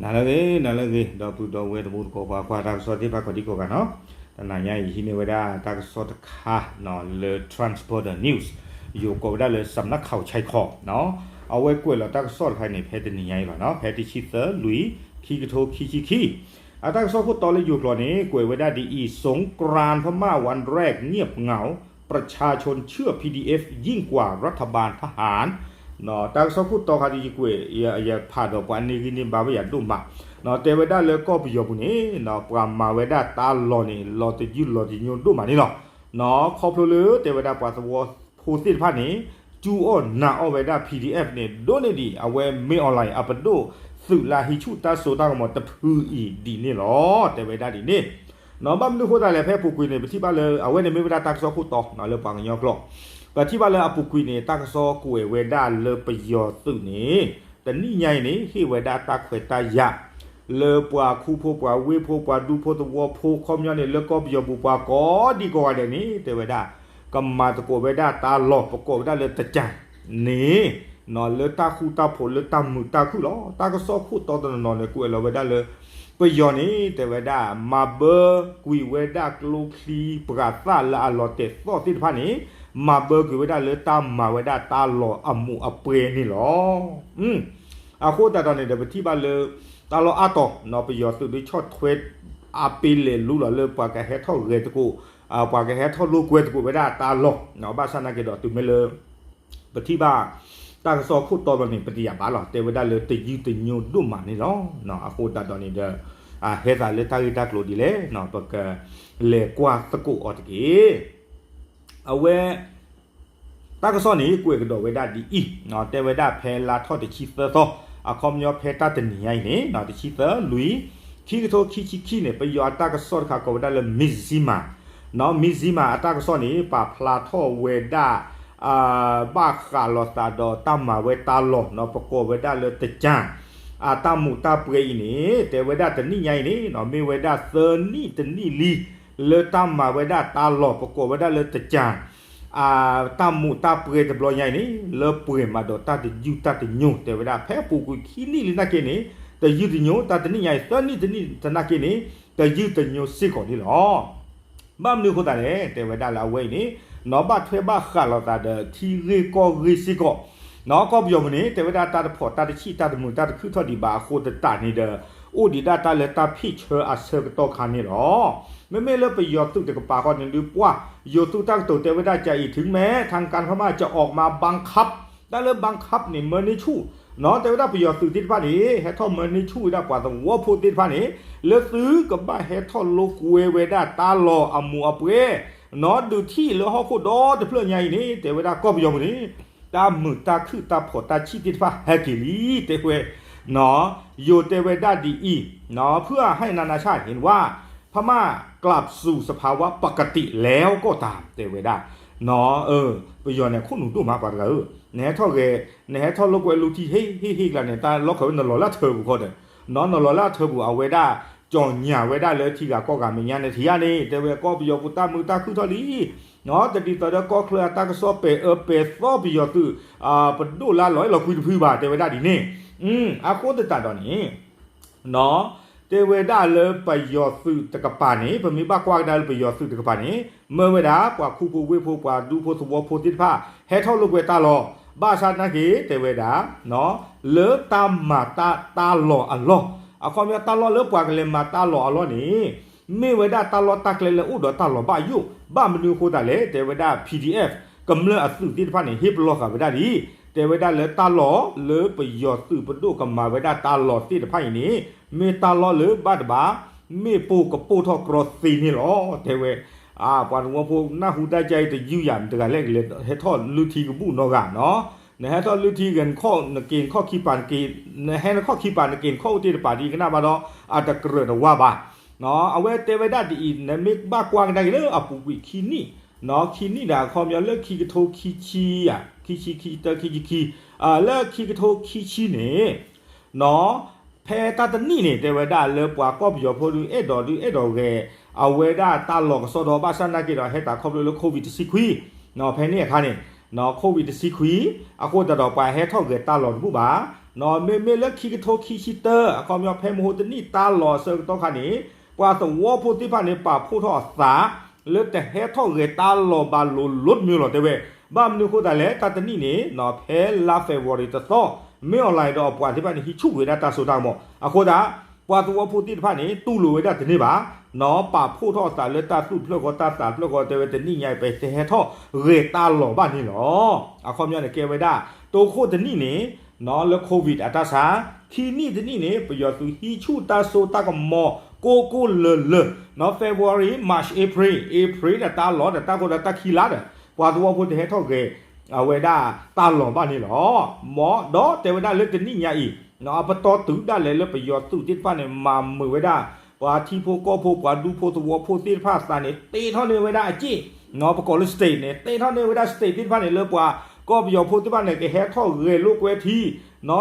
နၤလၢအဂ့ၤ နၤလၢအဂ့ၤ ဒီပုၢ်ဒီဝဲၢ်တံၤသကိး ပှၤကွၢ်တၢ်ကစီၣ်သ့ၣ်တဖၣ်ကိးဒံကိးဂၤနီၤ, တနၤညါအံၤဟံးန့ၢ်ဝဲဒၣ်တၢ်ကစီၣ်တခါနီၤ လၢ Trans Border News ယိၤကိးဝဲဒၣ်လၢ สำนักข่าวชายขอบ နီၤ, အဝဲကွဲးလီၤတၢ်ကစီၣ်တခါန့ၣ် ဖဲတနံၤညါအံၤလီၤနီၤ, ဖဲတဆံသၢ လွံၢ် ခံကထိခံဆံခံ အတၢ်ကစီၣ်ခိၣ်တီလၢယိၤကျိာ်န့ၣ် ကွဲးဝဲဒၣ်ဒ်အံၤ สงกรานต์พม่าวันแรกเงียบเหงา ประชาชนเชื่อ พีดีเอฟ ยิ่งกว่ารัฐบาลทหาร တၢ်ကစီၣ်ခိၣ်တီခါဒီးယကွဲး ယဖးဒီးပှၤန့ၢ်ဂံၢ်န့ၢ်ဘါဝဲယၤဒိၣ်မး, တဲဝဲဒၣ်လၢကီၢ်ပယီၤပူၤန့ၣ် ပှၤမၤဝဲဒၣ်တၢ်လီၢ်န့ၣ် လီၤတယုၢ်လီၤတညိဒိၣ်မးန့ၣ်လီၤ. ခီဖျိလၢတဲဝဲဒၣ်ပှၤသဝီဖိသ့ၣ်တဖၣ်န့ၣ် စူအီၣ်နာ်အီၣ်ဝဲဒၣ် PDF န့ၣ် ဒိၣ်န့ၢ်ဒံး အဝဲမ့ၢ် online အပဒိၣ်သုးလၢဟံးဆူၣ်တၢ်စိတၢ်ကမီၤတဖုအံၤဒ်န့ၣ်လီၤ. တဲဝဲဒၣ်ဒ်န့ၣ် ဘၣ်မနုၤအဃိသတးလဲၣ် ဖဲအပူၤကွံာ်န့ၣ် ပထံၣ်ဘၣ်လၢ အဝဲန့ၣ်မ့ၢ်ဝဲဒၣ်တၢ်ကစီၣ်ခိၣ်တီလၢပှၤကညီကျိာ်, ပထံၣ်ဘၣ်လၢအပူၤကွံာ်န့ၣ် တၢ်ကစီၣ်ကွဲးဝဲဒၣ်လၢပယီၤသုးန့ၣ် တနံၣ်ညါအံၤန့ၣ် ဟ့ၣ်ဝဲဒၣ်တၢ်ခွဲးတၢ်ယာ် လၢပှၤခူဖိပှၤဝ့ၢ်ဖိပှၤဒူဖိသဝီဖိ ခီပညီန့ၣ် လၢကီၢ်ပယီၤပူၤပှၤကိးဒံကိးဂၤဒဲးန့ၣ် တဲဝဲဒၣ် ကမၤသကိးဝဲဒၣ်တၢ်လီၢ် ပကိးဝဲဒၣ်လၢတကၢ်န့ၣ် လၢတၢ်ဃူတၢ်ဖိးလၢတၢ်မုာ်တၢ်ခုၣ်လီၤ. တၢ်ကစီၣ်ခိၣ်တီတနီၤနီၤန့ၣ် ကွဲးလီၤဝဲဒၣ်လၢ ပယီၤန့ၣ် တဲဝဲဒၣ် မၤဘၢကွံာ်ဝဲဒၣ်ကျိချံပှၤသၣ်လၢအလီၤတဲာ်သီၣ်သ့ၣ်တဖၣ်န့ၣ် မၤဘၢကွံာ်ဝဲဒၣ်လၢတၢ်မၤဝဲဒၣ်တၢ်လီၢ်အမူးအပွဲန့ၣ်လီၤ. အဃိသတးဒီးန့ၣ်ဒီး ပထံၣ်ဘၣ်လၢ တၢ်လီၢ်အါတီၤ ပယီၤသုးဒုးဆီၣ်ထွဲ အပ့ၤလဲၤလူလီၤလၢပှၤကဟဲထီၣ်ဂဲၤသကိး ပှၤကဟဲထီၣ်လိာ်ကွဲသကိးဝဲဒၣ်တၢ်လီၢ်, ဘၣ်ဆၣ်နာ်က့ဒီးတုၤမ့ၢ်လၢ ပထံၣ်ဘၣ် တၢ်ကစီၣ်ခိၣ်တီလီၤန့ၣ် ပတယာ်ဘၣ်လီၤ တဲဝဲဒၣ်လၢတယုၢ်တညိဒိၣ်မးန့ၣ်လီၤ. အဃိသတးဒီးန့ၣ်ဒီး ဟဲသးလၢတၢ်ဂ့ၢ်တၢ်ကျိၤဒ်လဲၣ် ပကလဲၤကွၢ်သကိးအီၤတက့ၢ်. အဝဲ တၢ်ကစီၣ်န့ၣ် ကွဲးကဒီးဝဲဒၣ်ဒ်အံၤ, တဲဝဲဒၣ်ဖဲလါထီၣ်တဆံသၢသီ အခီပညီဖဲတၢ်တနံၤညါအံၤန့ၣ် တဆံသၢ လွံၢ် ခံကထိခံဆံခံန့ၣ် ပယီၤအတၢ်ကစီၣ်တခါကိးဝဲဒၣ်လၢ Mizzima, Mizzima အတၢ်ကစီၣ်န့ၣ် ပာ်ဖျါထီၣ်ဝဲဒၣ် ဘၣ်ဃးလိာ်သးဒီးတၢ်မၤဝဲတၢ်လီၢ် ပကိးဝဲဒၣ်လၢတကၢ် အတၢ်မူးတၢ်ပွဲအံၤန့ၣ် တဲဝဲဒၣ်တနံၣ်ညါအံၤန့ၣ် မ့ၢ်ဝဲဒၣ်သၢနံၣ်တနံၣ်လံ လၢတၢ်မၤဝဲဒၣ်တၢ်လီၢ် ပကိးဝဲဒၣ်လၢတကၢ် တၢ်မူးတၢ်ပွဲတဘျီညါအံၤန့ၣ် လၢပှဲၤမးဒီးတၢ်တယုၢ်တၢ်တညိ တဲဝဲဒၣ် ဖဲအပူၤကွံာ်ခံနံၣ်လံနာ်က့န့ၣ် တယုၢ်တညိ တၢ်တနံၣ်ညါအံၤ သၢနံၣ်တနံၣ်သနာ်က့န့ၣ် တယုၢ်တညိစ့ၢ်ကီးန့ၣ်လီၤ. ဘၣ်မနုၤအဃိသတးလဲၣ် တဲဝဲဒၣ်လၢအဝဲအံၤန့ၣ် နီၢ်ဘၣ်ထွဲဘၣ်ဃးလိာ်သးဒီးထံဂ့ၢ်ကီၢ်ဂ့ၢ်စ့ၢ်ကီး နီၢ်ကီၢ်ပယီၤပူၤန့ၣ် တဲဝဲဒၣ်တၢ်တဖီၣ်တၢ်တဆံၣ်တၢ်တမုာ်တၢ်တခုၣ်ထီၣ်ဒံးဘၣ်အဃိသတးန့ၣ်ဒီး အိၣ်ဒံးဒၣ်တၢ်လၢတၢ်ဖ့ၣ်ဆၢအဆၢကတီၢ်ခါန့ၣ်လီၤ. မ့မ့ၢ်လၢပယီၤသုးတကပၤဃီန့ၣ်ဒုးပှၢ် ယိၤသုးတၢ်ကတိၤတဲဝဲဒၣ်ကၢ်အံၤ ถึงแม้ทางการพม่าจะออกมาบังคับ တၢ်လၢ บังคับ န့ၣ် မၢန့ၢ်ဆူၣ် တဲဝဲဒၣ်ပယီၤသုးသ့ၣ်တဖၣ်န့ၣ် ဟဲထီၣ်မၢန့ၢ်ဆူၣ်ဝဲဒၣ်ပှၤသဝီဖိသ့ၣ်တဖၣ်န့ၣ် လၢသုကဘၣ်ဟဲထီၣ်လိာ်ကွဲဝဲဒၣ်တၢ်လီၢ်အမူးအပွဲ နီၢ်ဒုးထံၣ်လၢဟီၣ်ခိၣ်ဒီတဖျၢၣ်ညါအံၤန့ၣ် တဲဝဲဒၣ်ကီၢ်ပယီၤပူၤန့ၣ် တၢ်မုာ်တၢ်ခုၣ်တၢ်ဖီၣ်တၢ်ဆံၣ်သ့ၣ်တဖၣ်ဟဲက့ၤလံ တဲဝဲ ယိၤတဲဝဲဒၣ်ဒ်အံၤ เพื่อให้นานาชาติเห็นว่าพม่ากลับสู่สภาวะปกติแล้วก็ตาม တဲဝဲဒၣ် ပယီၤန့ၣ်ခိၣ်နူာ်ဒိၣ်မးပှၤတဂၤဧၢ, နဟဲထီၣ်ဂဲၤ နဟဲထီၣ်လိာ်ကွဲလူထံဟ့ၣ်ဟ့ၣ်ဟ့ၣ်ကျါန့ၣ် တၢ်လီၢ်ခၢၣ်ဝဲနလီၤလၢအထၢပူၤဃီဒီး နလီၤလၢအထၢပူၤ အဝဲဒၣ် ကၠီၣ်ညၣ်ဝဲဒၣ်လၢထံဂၤကီၢ်ဂၤမဲာ်ညါန့ၣ် ထံဂၤန့ၣ် တဲဝဲကီၢ်ပယီၤပူၤတၢ်မုာ်တၢ်ခုၣ်ထီၣ်လံ တဒ်သိးဒီးကီၢ်ချၢအတၢ်ကစီၣ်ပဲာ်အၢပဲာ်သီပယီၤသုး ပဒိၣ်လၢလီၤအဲၣ်လီၤကွံတဖုဘၣ် တဲဝဲဒၣ်ဒ်န့ၣ် အဃိသတးဒီးန့ၣ် တဲဝဲဒၣ်လၢပယီၤသုးတကပၤန့ၣ် ပမ့ၢ်ဘၣ်ကွၢ်ကဒါလၢပယီၤသုးတကပၤန့ၣ် မၢဝဲဒၣ် ပှၤခူဖိဝ့ၢ်ဖိ ပှၤဒူဖိသဝီဖိသ့ၣ်တဖၣ် ဟဲထီၣ်လိာ်ကွဲတၢ်လီၢ် ဘၣ်ဆၣ်သနာ်က့ တဲဝဲဒၣ် လၢတၢ်မၤတၢ်လီၢ်အလီၢ် အခီပညီတၢ်လီၢ်လၢပှၤကလဲၤမၤတၢ်လီၢ်အလီၢ်န့ၣ် မ့ၢ်ဝဲဒၣ်တၢ်လီၢ်တၢ်ကျဲလၢအိၣ်ဒီးတၢ်လီၤဘၣ်ယိၣ် ဘၣ်မနုၤအဃိသတးလဲၣ် တဲဝဲဒၣ် PDF ကမျၢၢ်အသုးသ့ၣ်တဖၣ်န့ၣ် ဟ့ၣ်ပလီၢ်ဃာ်ဝဲဒၣ်လံ တဲဝဲဒၣ်လၢတၢ်လီၢ်လၢပယီၤသုးပဒိၣ်ကမၤဝဲဒၣ်တၢ်လီၢ်သ့ၣ်တဖၣ်အံၤန့ၣ် မ့ၢ်တၢ်လီၢ်လၢဘၣ်တဘၣ် မ့ၣ်ပိၢ်ကပိၢ်ထီၣ်ကြီသ့န့ၣ်လီၤ တဲဝဲ ပှၤသဝီဖိနၢ်ဟူတၢ်ကါအံၤတယုၢ်ယၤ မတၤတဂၤလဲၣ်ကလဲၤဟဲထီၣ်လုၢ်ထံကဘူၣ်နီတဂၤနီၤ နဟဲထီၣ်လုၢ်ထံဂဲၤနခီၣ်နက့ၤနခီၣ်ခံပၤနက့ၤ နဟဲနခီၣ်ခံပၤနက့ၤနခီၣ်အိၣ်တ့ၢ်တပၤဒ်ကနၣ်ဘၣ်ဒီး အတကြၢးတဝါဘၣ် အဝဲတဲဝဲဒၣ်ဒ်အံၤ နမ့ၢ်ဘၣ်ကွၢ်ကဒါက့ၤလၢအပူၤကွံာ်ခံနံၣ် ခံနံၣ်ဒီးအခီပညီလၢခံကထိခံဆံယၤ ခံဆံခံဆံတၢ ခံဆံခံ လၢခံကထိခံဆံန့ၣ် ဖဲတၢ်တနံၣ်န့ၣ် တဲဝဲဒၣ်လၢပှၤကီၢ်ပယီၤဖိဒုးအဲၣ်ဒိးဒုးအဲၣ်ဒိးဂဲၤ အဝဲဒၣ်တၢ်လီၢ်ကစီဒီ ဘၣ်ဆၣ်သနာ်က့ဒီး ဟဲသးခီဖျိလၢ COVID တဆံခွံ ဖဲန့ၣ်အခါန့ၣ် COVID တဆံခွံ အဃိသတးဒီးပှၤဟဲထီၣ်ဂဲၤတၢ်လီၢ်တဘူၣ်ဘၣ် မ့မ့ၢ်လၢခံကထိခံဆံတၢ အခီပညီဖဲမဟါတနံၣ်တၢ်လီၢ်အဆၢကတီၢ်ခါန့ၣ် ပှၤသဝီဖိသ့ၣ်တဖၣ်န့ၣ် ပာ်ဖှိၣ်ထီၣ်အသး လၢတဟဲထီၣ်ဂဲၤတၢ်လီၢ်ဘၣ်လိၤလိၤတမံၤလီၤတဲဝဲ. ဘၣ်မနုၤအဃိသတးလဲၣ် တၢ်တနံၣ်န့ၣ် ဖဲလါ February တသီ မ့ၢ် online ဒီးအပှၤသ့ၣ်တဖၣ်န့ၣ် ဟံးဆူၣ်ကွံာ်ဝဲဒၣ်တၢ်စိတၢ်ကမီၤ အဃိသတး ပှၤသဝီဖိသ့ၣ်တဖၣ်န့ၣ် တူၢ်လိာ်ဝဲဒၣ်တန့ၢ်ဘၣ် ပာ်ဖှိၣ်ထီၣ်အသးလၢတၢ်သူၣ်တဖျၢၣ်ဃီတၢ်သးတဖျၢၣ်ဃီတဲဝဲ တနံၣ်ညါအံၤ ပတဟဲထီၣ်ဂဲၤတၢ်လီၢ်ဘၣ်န့ၣ်လီၤ. အခီပညီန့ၣ်ကဲဝဲဒၣ် တိခိၣ်တနံၣ်န့ၣ် လၢ COVID အတၢ်ဆါ, ခံနံၣ်တနံၣ်န့ၣ် ပယီၤသုးဟံးဆူၣ်တၢ်စိတၢ်ကမီၤ ကိးကိးလၢာ်လၢာ် February, March, April, April ဒီးတၢ်လီၢ်ဒီးတၢ်ဃိဒီးတၢ်ခံလါဒီး ပှၤသဝီဖိတဟဲထီၣ်ဂဲၤ အဝဲဒၣ်တၢ်လီၢ်ဘၣ်န့ၣ်လီၤ. မ်ဒီးတဲဝဲဒၣ်လၢတနံၣ်ညါအံၤ အပတီၢ်တုၤဒၣ်လဲာ်လၢပယီၤသုးသ့ၣ်တဖၣ်န့ၣ် မၤမုာ်ဝဲဒၣ် ပှၤထံဖိကီၢ်ဖိ ပှၤဒူဖိသဝီဖိသ့ၣ်တဖၣ်အသးန့ၣ် တ့ထီၣ်န့ၢ်ဝဲဒၣ်အစ့ၣ် ပကိးလၢ state န့ၣ် တ့ထီၣ်န့ၢ်ဝဲဒၣ် state သ့ၣ်တဖၣ်န့ၣ် လၢပှၤကီၢ်ပယီၤဖိသ့ၣ်တဖၣ်န့ၣ် ကဟဲထီၣ်ဂဲၤလိာ်ကွဲထံ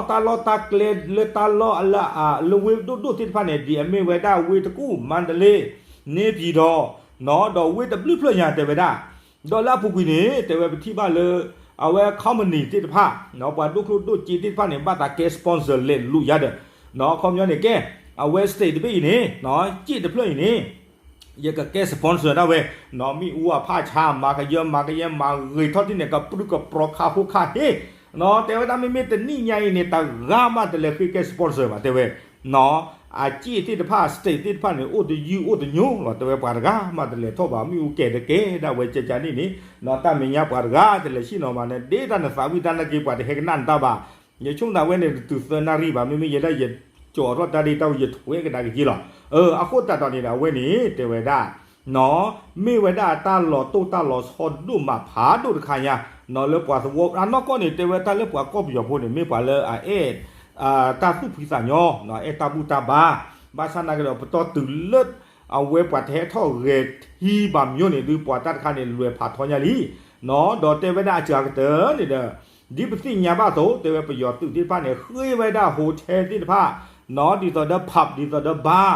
တၢ်လီၢ်တၢ်ကျဲလၢတၢ်လီၢ်လၢ လၢဝ့ၢ်ဒိၣ်ဒိၣ်သ့ၣ်တဖၣ်န့ၣ် ဒ်အမ့ၢ်ဝဲဒၣ်ဝ့ၢ်တကူၣ် မါတလ့ န့ၣ်ပၠံၤတီၤ ဒီးဝ့ၢ်တဘျုးဖျၢၣ်ညါတဲဝဲဒၣ် ဒီးလၢအပူၤကွံာ်န့ၣ် တဲဝဲပထံၣ်ဘၣ်လၢ အဝဲ company သ့ၣ်တဖၣ် ပှၤဒိၣ်ကျိၣ်ဒိၣ်စ့သ့ၣ်တဖၣ်န့ၣ် ဘၣ်သးကဲ sponsor လဲၤလူၤယါဒီး အခီပညီန့ၣ်ကဲ အဝဲ state တဘ့ၣ်အံၤန့ၣ် စ့ၣ်တဖျၢၣ်အံၤန့ၣ် ယကကဲ sponsor ဒၣ်ဝဲ မ့ၣ်အူအဖးဆါ မၤကယၢမၤကယဲ မၤဂ့ၤထီၣ်တ့ၢ်န့ၣ် ကပြုၢ်ကပြီၤခးဖိခးဟ့ တဲဝဲဒၣ်မ့မ့ၢ်တနံၣ်ညါအံၤန့ၣ် တဂၤမးတလဲၤဃ့ကဲ sponsor ဘၣ်တဲဝဲ အစ့ၣ်သ့ၣ်တဖၣ် state သ့ၣ်တဖၣ်န့ၣ် အိၣ်တယုၢ်အိၣ်တညိလီၤ တဲဝဲပှၤတဂၤမးတလဲၤထီၣ်ဘၣ် မ့ၣ်အူကဲၤတကဲဒၣ်ဝဲကကန့ၣ်န့ၣ် တၢ်မဲာ်ညါပှၤတဂၤတလဲၤဆ့ၣ်နီၤဘၣ်န့ၣ် ဒ်တၢ်နသးဝံၣ်တၢ်နာ်က့ ပှၤတဟဲကနၣ်နတၢ်ဘၣ် ယဆိကမိၣ်သးဝဲန့ၣ် တတုၤသၢနၣ်ရံၣ်ဘၣ် မ့မ့ၢ်ယဲဒၣ်ယကၠီထီၣ်တၢ်ဒ့တၢ်အူ ယထွဲကဒါက့ၤလီၤ အဃိသတးဒီးန့ၣ်ဒီး အဝဲန့ၣ် တဲဝဲဒၣ် မ့ၢ်ဝဲဒၣ်တၢ်လီၤတိၢ်တၢ်လီၤဆီဒိၣ်မးဖးဒိၣ်တခါညါ လၢပှၤသဝီ အနီၢ်ကီၢ်န့ၣ် တဲဝဲတၢ်လၢပှၤကီၢ်ပယီၤဖိန့ၣ် မ့ၢ်ပှၤလၢအအဲၣ် တၢ်သူၣ်ဖှံသးညီ အဲၣ်တၢ်ဘူၣ်တၢ်ဘါ ဘၣ်ဆၣ်နာ်က့ဒီး ပတီၢ်တုၤလၢ အဝဲပှၤတဟဲထီၣ်ဂဲၤထံဘၣ်မညီန့ၣ် ဒုးပှၤတၢ်တခါန့ၣ် လွဲၢ်ဖးထီညါလံ ဒီးတဲဝဲဒၣ်အစှၤကတၢၢ်န့ၣ်ဒီး ဒ်ပသ့ၣ်ညါဘၣ်အသိး တဲဝဲပယီၤသုးသ့ၣ်တဖၣ်န့ၣ် ဃ့ဝဲဒၣ် hotel သ့ၣ်တဖၣ် ဒ်သိးဒီး pub ဒ်သိးဒီး bar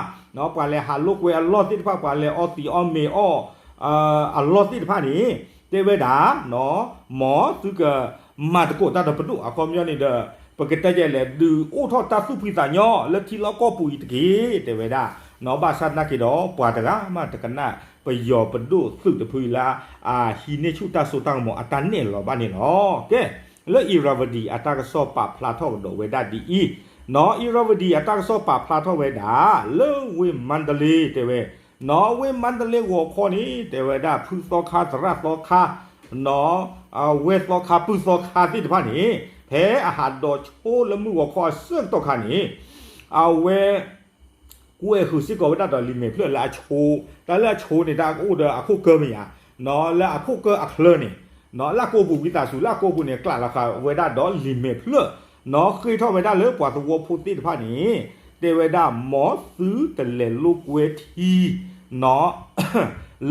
ပှၤလဲၤဟးလိာ်ကွဲအလီၢ်သ့ၣ်တဖၣ် ပှၤလဲၤအီသံးအီမ့ၤအီၣ် အလီၢ်သ့ၣ်တဖၣ်န့ၣ် တဲဝဲဒၣ် မ်သုကမၤသကိးတၢ်ဒီးပဒိၣ် အခီပညီန့ၣ်ဒီး ပကတဲယဲလဲၣ် ဒုးအိၣ်ထီၣ်တၢ်သူၣ်ဖှံသးညီ လၢထံလီၢ်ကီၢ်ပူၤအံၤတက့ၢ် တဲဝဲဒၣ် ဘၣ်ဆၣ်သနာ်က့ဒီး ပှၤတဂၤမးတကနၣ် ပယီၤပဒိၣ်သုးတဖုအံၤလၢ အဟံးန့ၢ်ဆူၣ်တၢ်စိတၢ်ကမီၤအတၢ်နဲၣ်လီၤဘၣ်န့ၣ်လီၤ. ကဲ လၢ Irrawaddy အတၢ်ကစီၣ်ပာ်ဖျါထီၣ်ကဒီးဝဲဒၣ်ဒ်အံၤ, နီၢ် Irrawaddy အတၢ်ကစီၣ်ပာ်ဖျါထီၣ်ဝဲဒၣ် လၢဝ့ၢ်မါတလ့တဲဝဲ, နီၢ် ဝ့ၢ်မါတလ့ဂီၤခီန့ၣ် တဲဝဲဒၣ် ဖုသီခါသရၣ်သီခါ နီၢ် အဝဲၢ်သီခါပုၢ်သီခါသ့ၣ်တဖၣ်န့ၣ် ဖဲအဟးဒိးဆိလၢမုၢ်ဂီၤခီအဆၢကတီၢ်ခါန့ၣ် အဝဲ ကွဲဃုာ်စ့ၢ်ကီးဝဲဒၣ်ဒီးလံာ်မဲာ်ဖျၢၣ်လၢအဆိ, တၢ်လၢအဆိန့ၣ် တၢ်ကအိၣ်ဒီးအခိၣ်ကၢမ့ၢ်ဧါ, နီၢ် လၢအခိၣ်ကၢအချၢန့ၣ်, နီၢ် လၢအကိာ်ပူၤဝံသးစူၤ လၢအကိာ်ပူၤန့ၣ် ကျးလီၤဃာ်ဝဲဒၣ်ဒီးလံာ်မဲာ်ဖျၢၣ်, နီၢ် ဃ့ထီၣ်ဝဲဒၣ်လၢပှၤသဝီဖိသ့ၣ်တဖၣ်န့ၣ် တဲဝဲဒၣ် မ်သုတလဲၤလိာ်ကွဲထံ နီၢ်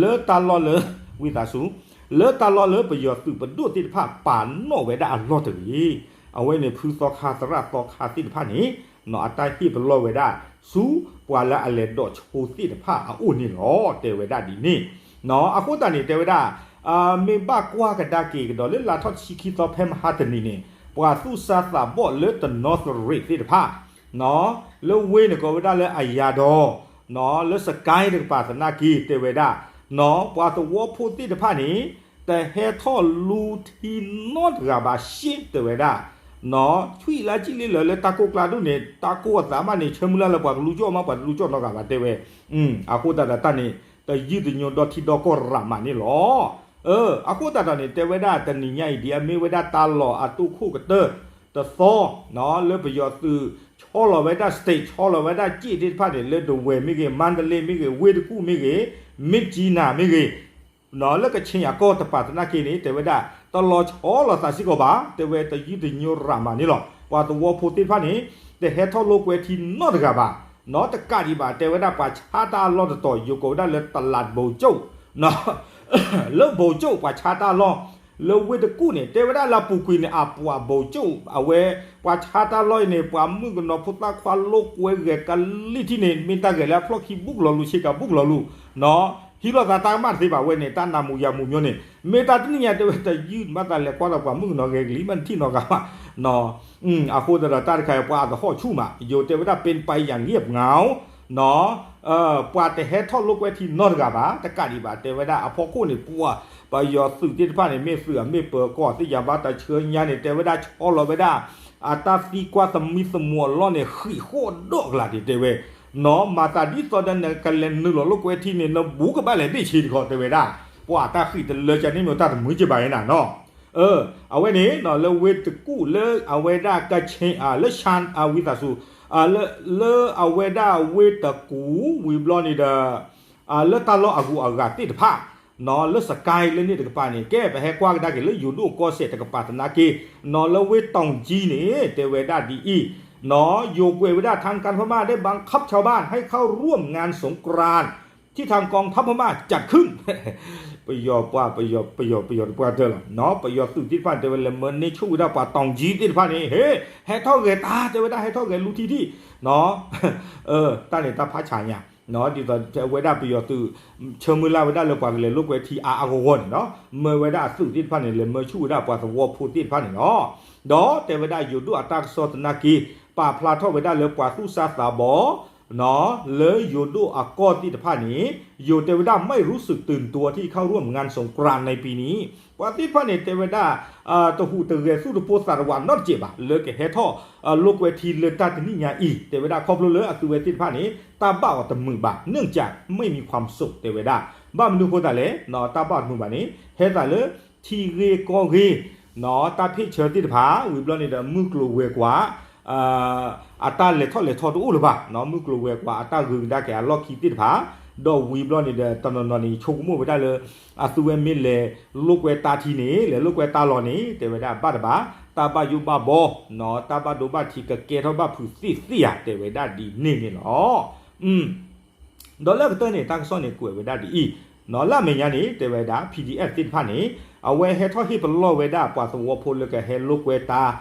လၢတၢ်လီၢ်လၢ ဝံသးစူၤ လၢတၢ်လီၢ်လၢပယီၤသုးပဒိၣ်သ့ၣ်တဖၣ်ပာ်နီၣ်ဝဲဒၣ်အလီၢ်တဂ့ၤ. အဝဲန့ၣ် ဖုသီခါသရၣ်သီခါသ့ၣ်တဖၣ်န့ၣ် နီၢ် အတၢ်ဟ့ၣ်ပလီၢ်ဝဲဒၣ် ဆူပှၤလၢအလဲၤဒိးဆိသ့ၣ်တဖၣ်အအိၣ်န့ၣ်လီၤ. တဲဝဲဒၣ်ဒ်န့ၣ်, နီၢ် အဃိသတးန့ၣ် တဲဝဲဒၣ် မ့ၢ်ဘၣ်ကွၢ်ကဒါက့ၤကဒီးလၢလါထီၣ်တဆံခံသီဖဲမဟါတနံၤန့ၣ် ပှၤသူၣ်စၢ်သးဘီၣ်လၢတနီသရံးသ့ၣ်တဖၣ် နီၢ် လၢဝ့ၢ်န့ၣ်ကိးဝဲဒၣ်လၢအယၤဒီး နီၢ် လၢစကဲတကပၤသနာ်က့ တဲဝဲဒၣ် နီၢ် ပှၤသဝီဖိသ့ၣ်တဖၣ်န့ၣ် တဟဲထီၣ်လူထံနီတဂၤဘၣ် ရှ့ တဲဝဲဒၣ် နီၢ် ဆွံၣ်လၢကံၣ်လံလၢ လၢတၢ်ကိၢ်ကျါဒိၣ်န့ၣ် တၢ်ကိၢ်အသးမးန့ၣ် ဆၢမုၢ်လၢ်လၢပှၤကလူၤကၠီၣ်မး ပှၤတလူၤကၠီၣ်နီတဂၤဘၣ် တဲဝဲ, အဃိသတးဒီးတၢ်န့ၣ် တယုၢ်တညိဒီထံဒီကီၢ်ရၤမးန့ၣ်လီၤ. အဃိသတးဒီးန့ၣ် တဲဝဲဒၣ်တနံၤညါအံၤ ဒ်အမ့ၢ်ဝဲဒၣ်တၢ်လီၢ်အတိၢ်ခိၣ်ကတၢၢ်တသီ နီၢ် လၢပယီၤသုးဆီလီၤဝဲဒၣ် state ဆီလီၤဝဲဒၣ်စ့ၣ်သ့ၣ်တဖၣ်န့ၣ် လၢဒဝဲၢ်မ့ၢ်ဂ့ၤ မါတလ့မ့ၢ်ဂ့ၤ ဝ့ၢ်တကူၣ်မ့ၢ်ဂ့ၤ မြစ်ကြီးနား မ့ၢ်ဂ့ၤ နီၢ် လၢကခ့ၣ်အကီၢ်တပၤသနာ်က့န့ၣ် တဲဝဲဒၣ် တလီၤဆီလီၤသးစ့ၢ်ကီးဘၣ် တဲဝဲတယုၢ်တညိရၤမးန့ၣ်လီၤ. ပှၤသဝီဖိသ့ၣ်တဖၣ်န့ၣ် တဟဲထီၣ်လိာ်ကွဲထံနီတဂၤဘၣ် နီၢ် တကးဒံးဘၣ် တဲဝဲဒၣ်ပှၤဆါတၢ်အလီၢ်တတီၤ ယိၤကိးဝဲဒၣ်လၢ တလးဘိကၠိၣ် နီၢ် လၢဘိကၠိၣ် ပှၤဆါတၢ်အလီၢ် လၢဝ့ၢ်တကူၣ်န့ၣ် တဲဝဲဒၣ်လၢအပူၤကွံာ်န့ၣ် အပှၤဘိကၠိၣ် အဝဲ ပှၤဆါတၢ်အလီၢ်အံၤန့ၣ် ပှၤမုၣ်ကနီၤဖိသၣ်ခွါလိာ်ကွဲဂဲၤကလံၣ်ထံၣ်န့ၣ် မ့ၢ်တၢ်ဂဲၤလၢအဖျီၣ်ခံဘူးကလီၤလူၤ ဆ့ကၤဘူးကလီၤလူၤ နီၢ် ဟံးလိာ်သးတၢ်ကမၣ်တသ့ဘၣ်ဝဲန့ၣ် တၢ်နးမူၤယၤမူၤမၠိန့ၣ် မ့ၢ်တၢ်တနံၣ်ညါတဲဝဲတယုၢ်မၤသးလဲၤကွၢ်ဒီးပှၤမုၣ်ကနီၤဂဲၤကလံၤ မ့ၢ်နထံၣ်နီတဂၤဘၣ်. အဃိသတးဒီးတၢ်တခါအံၤ ပှၤအသဟီၣ်ဆူၣ်မး ယိၤတဲဝဲဒၣ် เป็นไปอย่างเงียบเหงา ပှၤတဟဲထီၣ်လိာ်ကွဲထံနီတဂၤဘၣ် တကးဒံးဘၣ် တဲဝဲဒၣ်အဖီခိၣ်န့ၣ် ပှၤ ပယီၤသုးသ့ၣ်တဖၣ်န့ၣ် မ့ၢ်သုးအမ့ၢ်ပၢၤကီၢ်သ့ၣ်ညါဘၣ်တၢ်ဆှၢညါန့ၣ် တဲဝဲဒၣ်ဆီလီၤဝဲဒၣ် အတၢ်သံကွၢ်သမံသမိးအလီၢ်န့ၣ် ဃံးဃီၣ်ဒီးကလာ်ဒံးတဲဝဲ နီၢ် မၤသးဒ်သိးဒီးနကလဲၤနုာ်လီၤလိာ်ကွဲထံန့ၣ် နဘူးကဘၣ်လဲၤဘ့ၣ်ဆ့တခီတဲဝဲဒၣ် ပှၤတၢ်ဃံးတလၢကန့ၣ်မ့ၢ်တၢ်တမုာ်က့ဘၣ်အံၤနၤနီၢ်. အဝဲန့ၣ် လၢဝ့ၢ်တကူၣ်လၢအဝဲဒၣ်ကဆ့ လၢ ရှမ်း ဝံသးစူၤ လၢအဝဲဒၣ်ဝ့ၢ်တကူၣ်ဝံၤဘျီန့ၣ်ဒီး လၢတၢ်လီၢ်အဂုၤအဂၤသ့ၣ်တဖၣ် နီၢ် လၢစကဲလၢန့ၣ်တကပၤန့ၣ် ကဲ ပဟဲကွၢ်ကဒါက့ၤလၢယိၤဒိၣ်ကီၢ်စဲၣ်တကပၤသနာ်က့ နီၢ် လၢဝ့ၢ်တီၤကၠံန့ၣ် တဲဝဲဒၣ်ဒ်အံၤ နီၢ် ယိၤကွဲးဝဲဒၣ် ทางการพม่าได้บังคับชาวบ้านให้เข้าร่วมงานสงกรานต์ ที่ทางกองทัพพม่าจัดขึ้น ပယီၤပှၤ ပယီၤ ပယီၤ ပယီၤတပှၢ်တၢၢ်လီၤ နီၢ် ပယီၤသုးသ့ၣ်တဖၣ်န့ၣ် တဲဝဲလဲၤမၢန့ၢ်ဆူၣ်ဝဲဒၣ်ပှၤတီၤကၠံသ့ၣ်တဖၣ်န့ၣ် ဟ့ ဟဲထီၣ်ဂဲၤတၢ် တဲဝဲဒၣ် ဟဲထီၣ်ဂဲၤလူၤထံထံၣ် နီၢ် တၢ်န့ၣ်တၢ်ဖးဆါညါ ဒ်သိးဝဲဒၣ်ပယီၤသုး ဆၢမုၢ်လၢ်ဝဲဒၣ်လၢပှၤကလဲၤလိာ်ကွဲထံအါအါဂီၢ်ဂီၢ်န့ၣ်နီၢ် မၢဝဲဒၣ်အသုးသ့ၣ်တဖၣ်န့ၣ် လဲၤမၢဆူၣ်ဝဲဒၣ်ပှၤသဝီဖိသ့ၣ်တဖၣ်န့ၣ်လီၤ. ဒီးတဲဝဲဒၣ်ယိၤဒိၣ်အတၢ်ကစီၣ်သနာ်က့ ပာ်ဖျါထီၣ်ဝဲဒၣ်လၢပှၤသူၣ်စၢ်သးဘီၣ် လၢယိၤဒိၣ်အကီၢ်သ့ၣ်တဖၣ်န့ၣ် ယိၤတဲဝဲဒၣ် ไม่รู้สึกตื่นตัวที่เข้าร่วมงานสงกรานต์ในปีนี้ ပှၤသ့ၣ်တဖၣ်န့ၣ် တဲဝဲဒၣ် တဟူးတဂဲၤသူၣ်တပိၢ်သးတဝးနီတစဲးဘၣ် လၢကဟဲထီၣ်လိာ်ကွဲထံလၢတၢ်တနံၣ်ညါအံၤ တဲဝဲဒၣ်ခီဖျိလၢအသုဝဲသ့ၣ်တဖၣ်န့ၣ် တၢ်ဘၣ်အီၤတမုာ်ဘၣ် เนื่องจากไม่มีความสุข တဲဝဲဒၣ် ဘၣ်မနုၤအဃိသတးလဲၣ် တၢ်ဘၣ်အီၤတမုာ်ဘၣ်န့ၣ် ဟဲသးလၢ ထံဂ့ၢ်ကီၢ်ဂ့ၢ် တၢ်ဖ့ၣ်ဆၢသ့ၣ်တဖၣ် ဝံၤဘျီန့ၣ်ဒီး မုၢ်ကျိၤဝဲၤကွာ် အတၢ်လဲၤထီၣ်လဲၤထီတအိၣ်လၢၤဘၣ် မုၢ်ကျိၤဝဲၤကွာ်အတၢ်ဂုၤကဒါက့ၤအလီၢ်ခံသ့ၣ်တဖၣ် ဒီးဝံၤဘျီန့ၣ်ဒီး တနီၤနီၤန့ၣ် ဆိကမိၣ်ဝဲဒၣ်လၢ အသုဝဲမ့ၢ်လဲၤလိာ်ကွဲတၢ်ထံန့ၣ် လဲၤလိာ်ကွဲတၢ်လီၢ်န့ၣ် တဲဝဲဒၣ်ဘၣ်တဘၣ် တၢ်ဘၣ်ယိၣ်ဘၣ်ဘီ တၢ်ဘၣ်ဒိဘၣ်ထံးကကဲထီၣ်ဘၣ်ဖုးသ့ၣ်သ့ၣ်ဧါ တဲဝဲဒၣ်ဒ်န့ၣ်န့ၣ်လီၤ. ဒီးလၢကတၢၢ်န့ၣ် တၢ်ကစီၣ်န့ၣ်ကွဲးဝဲဒၣ်ဒ်အံၤ, လၢအမဲာ်ညါန့ၣ် တဲဝဲဒၣ် PDF သ့ၣ်တဖၣ်န့ၣ် အဝဲဟဲထီၣ်ဟ့ၣ်ပလီၢ်ဝဲဒၣ်ပှၤသဝီဖိလၢကဟဲလိာ်ကွဲတၢ်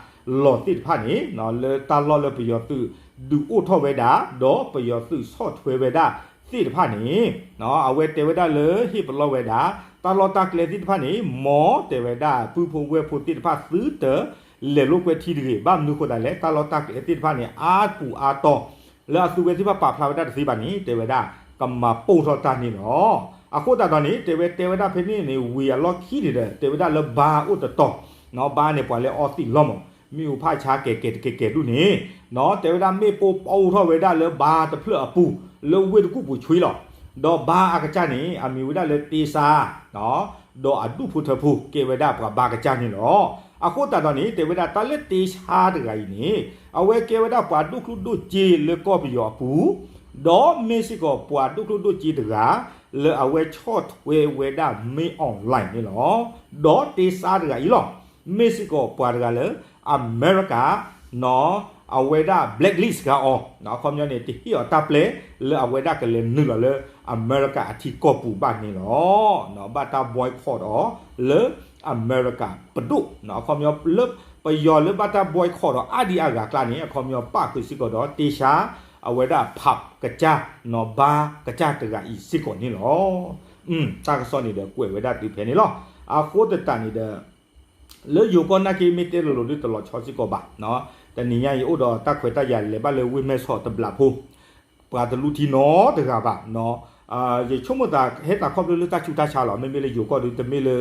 လီၢ်သ့ၣ်တဖၣ်န့ၣ် လၢတၢ်လီၢ်လၢပယီၤသုးဒုးအိၣ်ထီၣ်ဝဲဒၣ် ဒီးပယီၤသုးဆီၣ်ထွဲဝဲဒၣ်သ့ၣ်တဖၣ်န့ၣ် အဝဲတဲဝဲဒၣ်လၢဟ့ၣ်ပလီၢ်ဝဲဒၣ် တၢ်လီၢ်တၢ်ကျဲသ့ၣ်တဖၣ်န့ၣ် မ်တဲဝဲဒၣ် ပုၢ်ဖိဝဲၢ်ဖိသ့ၣ်တဖၣ်သုတလဲၤလိာ်ကွဲထံတဂ့ၤ, ဘၣ်မနုၤအဃိသတးလဲၣ် တၢ်လီၢ်တၢ်ကျဲသ့ၣ်တဖၣ်န့ၣ် အါပူၤအါတီၤ လၢအသုဝဲသ့ၣ်တဖၣ်ပာ်ဖျါဝဲဒၣ်တသ့ဘၣ်န့ၣ် တဲဝဲဒၣ် ကမၤပိၢ်ထီၣ်တၢ်န့ၣ်လီၤ. အဃိသတးဒီးန့ၣ် တဲဝဲတဲဝဲဒၣ်ဖဲန့ၣ်န့ၣ် ဝံၤအလီၢ်ခံန့ၣ်ဒီး တဲဝဲဒၣ်လၢဘါအိၣ်တတီၤ, ဘါန့ၣ်ပှၤလၢအီသံးလီၤမး, မ့ၣ်အူဖးဆါကဲၤကဲၤတကဲၤကဲၤဒူၣ်န့ၣ် တဲဝဲဒၣ်မ့ၣ်ပိၢ်ပိၢ်ထီၣ်ဝဲဒၣ်လၢဘါတဖျၢၣ်အပူၤ လၢဝ့ၢ်တကူၣ်ပူၤဆှံလီၤ. ဒီးဘါအကစၢ်န့ၣ် အမံၤဝဲဒၣ်လၢတ့ဆါ ဒီးအဒူၣ်ဖိထၢဖိကဲဝဲဒၣ်ပှၤဘါကစၢ်န့ၣ်လီၤ. အဃိသတးဒီးန့ၣ် တဲဝဲဒၣ်တၢ်လၢတ့ဆါတဂၤအံၤန့ၣ် အဝဲကဲဝဲဒၣ်ပှၤဒိၣ်ကျိၣ်ဒိၣ်စ့လၢကီၢ်ပယီၤအပူၤ, ဒီးမ့ၢ်စ့ၢ်ကီးပှၤဒိၣ်ကျိၣ်ဒိၣ်စ့တဂၤ လၢအဝဲဆီၣ်ထွဲဝဲဒၣ်မ့ၢ် online န့ၣ်လီၤ. ဒီးတ့ဆါတဂၤအံၤလီၤ. မ့ၢ်စ့ၢ်ကီးပှၤတဂၤလၢ အမဲရကၤ နီၢ် အဝဲဒၣ် blacklist ဂၤအီၤ အခီပညီန့ၣ် တဟ့ၣ်အီၤတၢ်ပျဲ လၢအဝဲဒၣ်ကလဲၤနုာ်လီၤလၢအမဲရကၤအထံကီၢ်ပူၤဘၣ်န့ၣ်လီၤ. ဘၣ်တၢ် boycott အီၤလၢအမဲရကၤပဒိၣ် အခီပညီလၢ ပယီၤလၢဘၣ်တၢ် boycott အီၤအါဒံအါဂၤအကျါန့ၣ် အခီပညီပၣ်ဃုာ်စ့ၢ်ကီးဒီး တ့ဆါ အဝဲဒၣ် pub ကစၢ် နီၢ် ဘါကစၢ်တဂၤအံၤစ့ၢ်ကီးန့ၣ်လီၤ. တၢ်ကစီၣ်န့ၣ်ဒီးကွဲးဝဲဒၣ်တုၤဖဲန့ၣ်လီၤ. အဃိသတးန့ၣ်ဒီး လၢယိၤကီၢ်နာ်က့မ့ၢ်တဲလိၤလိၤဒ်တလီၤဆီစ့ၢ်ကီးဘၣ်, တနံၤညါအံၤအိၣ်ဒီးတၢ်ခွဲးတၢ်ယာ်လဲၤဘၣ်လၢဝ့ၢ်မဲဆီးတဘျးဖိ, ပှၤတလူထံနီတဂၤဘၣ်, ယဆိကမိၣ်သးဟဲသးခီဖျိလၢတၢ်ဆူးတၢ်ဆါလီၤ, မ့မ့ၢ်လၢယိၤကီၢ်ဒုးတမ့ၢ်လၢ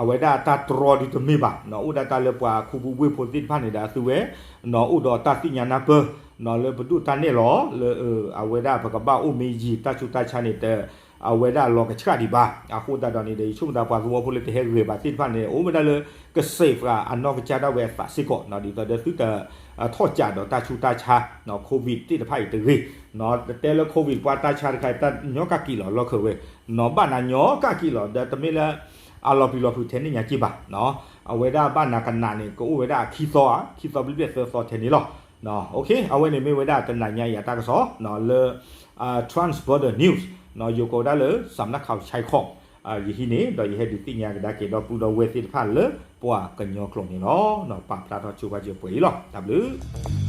အဝဲဒၣ်တၢ်တြီဒုးတမ့ၢ်ဘၣ်, အိၣ်ဒၣ်တၢ်လၢပှၤခူပူၤဝ့ၢ်ဖိသ့ၣ်တဖၣ်န့ၣ်ဒီးအသုဝဲ အိၣ်ဒီးတၢ်သ့ၣ်ညါနၢ်ပၢၢ် လၢပဒိၣ်တၢ်နဲၣ်လီၤ လၢအဝဲဒၣ်ပကဘၣ်အိၣ်မ့ၢ်ယံၤ တၢ်ဆူးတၢ်ဆါန့ၣ် အဝဲဒၣ်လီၤကဆှၣ်ဒံးဘၣ်. အဃိသတးဒီးန့ၣ်ဒီး ယဆိကမိၣ်သးပှၤသဝီဖိလၢတဟဲဂဲၤဘၣ်သ့ၣ်တဖၣ်န့ၣ် အိၣ်ဝဲဒၣ်လၢ ကစဲးပှၤအနီၢ်ကစၢ်ဒၣ်ဝဲအသးစ့ၢ်ကီး ဒ်သိးဒီးသုတထီၣ်ကးဒီးတၢ်ဆူးတၢ်ဆါ COVID သ့ၣ်တဖၣ်အံၤတဂ့ၤ, တဲလၢ COVID ပှၤတၢ်ဆါတခါအံၤ တၢ်ညီကၣ်ကံးလီၤလီၢ်ခၢၣ်ဝဲ, ဘၣ်နၤညီကၣ်ကံးလီၤ ဒီးတမ့ၢ်လၢ အလီၤပျံၤလီၤဖုးထဲန့ၣ်ညါက့ဘၣ် အဝဲဒၣ်ဘၣ်နၤကနးန့ၣ် ကအိၣ်ဝဲဒၣ်အခံသီဧါ ခံသီဘျဲၣ်ဘျဲၣ်သၢသီထဲန့ၣ်လီၤ. အဝဲန့ၣ်မ့ၢ်ဝဲဒၣ်တနၤညါအံၤအတၢ်ကစီၣ် လၢ Transborder News ယိၤကိးဝဲဒၣ်လၢ စးနၣ်ခးဝဆဲခီ ယဟံးန့ၢ် ဒီးယဟဲဒုးသ့ၣ်ညါကဒါက့ၤဒီပုၢ်ဒီဝဲၢ်သ့ၣ်တဖၣ်လၢပှၤကညီကျိာ်န့ၣ်လီၤ. ပာ်ဖျါထီၣ်ဆိပာ်စၢၤပှဲၤအံၤလီၤ. တၢ်ဘျုး